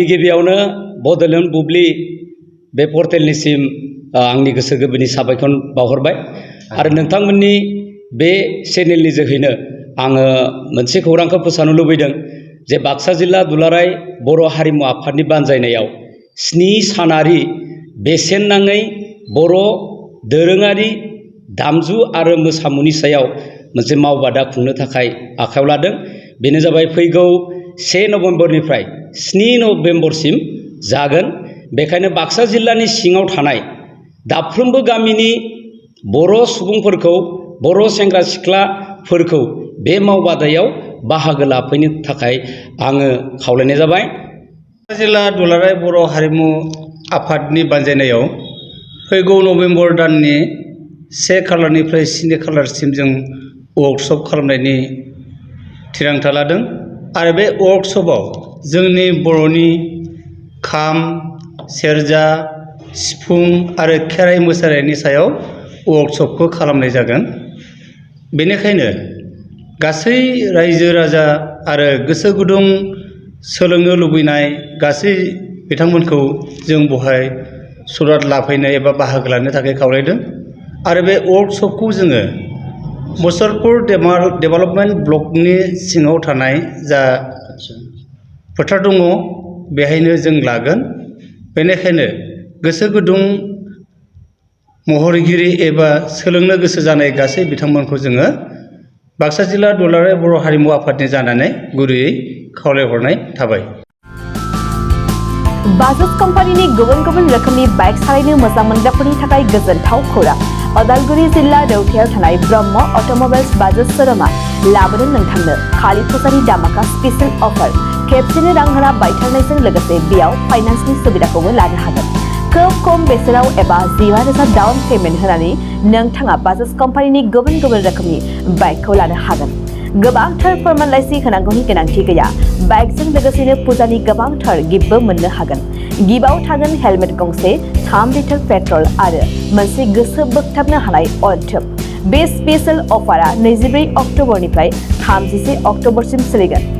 गिबियावनो बड'लेण्ड बुब्लि बे पर्टेलनिसिम आंनि गोसो गोरबोनि साबायखर बावहरबाय आरो नोंथांमोननि बे चेनेलनि जोहैनो आङो मोनसे खौरांखौ फोसावनो लुबैदों जे बाक्सा जिल्ला दुलाराय बर' हारिमु आफादनि बानजायनायाव 7 सानारि बेसेन नाङै बर' दोरोङारि दामजु आरो मोसामुनि सायाव मोनसे मावबादा खुंनो थाखाय आखायाव लादों। बेनो जाबाय फैगौ 1 नभेम्बरनिफ्राय 7 नभेम्बरसिम जागोन। बेखायनो बाक्सा जिल्लानि सिङाव थानाय दाफ्रोमबो गामिनि बर' सुबुंफोरखौ बर' सेंग्रा सिख्लाफोरखौ बे मावबादायाव बाहागो लाफैनो थाखाय आङो खावलायनाय जाबाय। बाक्सा जिल्ला दुलाराय बर' हारिमु आफादनि बानजायनायाव फैगौ नभेम्बर दाननि 1 खालारनिफ्राय 7 खालारसिम जों वर्कशप खालामनायनि थिरांथा लादों आरो बे वर्कशपआव जोंनि बर'नि खाम, सेरजा, सिफुं आरो खेराइ मोसानायनि सायाव वर्कशपखौ खालामनाय जागोन। बेनिखायनो गासै रायजो राजा आरो गोसो गुदुं सोलोंनो लुबैनाय गासै बिथांमोनखौ जों बेवहाय सुरात लाफैनो एबा बाहागो लानो थाखाय खावलायदों आरो बे वर्कशपखौ जोङो मुसलपुर डेभेलपमेन्ट ब्लकनि सिङाव थानाय जा फोथार दङ बेहायनो जों लागोन। बेनिखायनो गोसो गुदुं महरगिरि एबा सोलोंनो गोसो जानाय गासै बिथांमोनखौ जोङो बाक्सा जिल्ला दुलाराय बर' हारिमु आफादनि जानानै गुरैयै खावलायहरनाय थाबाय। बाजाज कम्पानीनि गुबुन गुबुन रोखोमनि बाइक सालायनो मोजां मोनग्राफोरनि थाखाय गोजोनथाव खौरां। अदालगुरि जिल्ला रौथायाव थानाय ब्रह्म अट'मबाइल्स बाजाज शोरूमआ लाबोदों नोंथांनो खालि फुजानि दामाका स्पेशल अफार। खेबसेनो रां होना बायथारनायजों लोगोसे बेयाव फाइनान्सनि सुबिदाखौबो लानो हागोन। खोब खम बेसेनाव एबा 15,000 डाउन पेमेन्ट होनानै नोंथाङा बाजाज कम्पानीनि गुबुन गुबुन रोखोमनि बाइकखौ लानो हागोन। गोबांथार फोरमानलाइसि होनांगौनि गोनांथि गैया। बाइकजों लोगोसेनो फुजानि गोबांथार गिफ्टबो मोननो हागोन। गिफ्टआव थागोन हेलमेट गंसे, 3 लिटार पेट्रल आरो मोनसे गोसो बोगथाबनो हानाय अनथोब। बे स्पेशल अफारा 24 अक्ट'बरनिफ्राय 31 अक्ट'बरसिम सोलिगोन।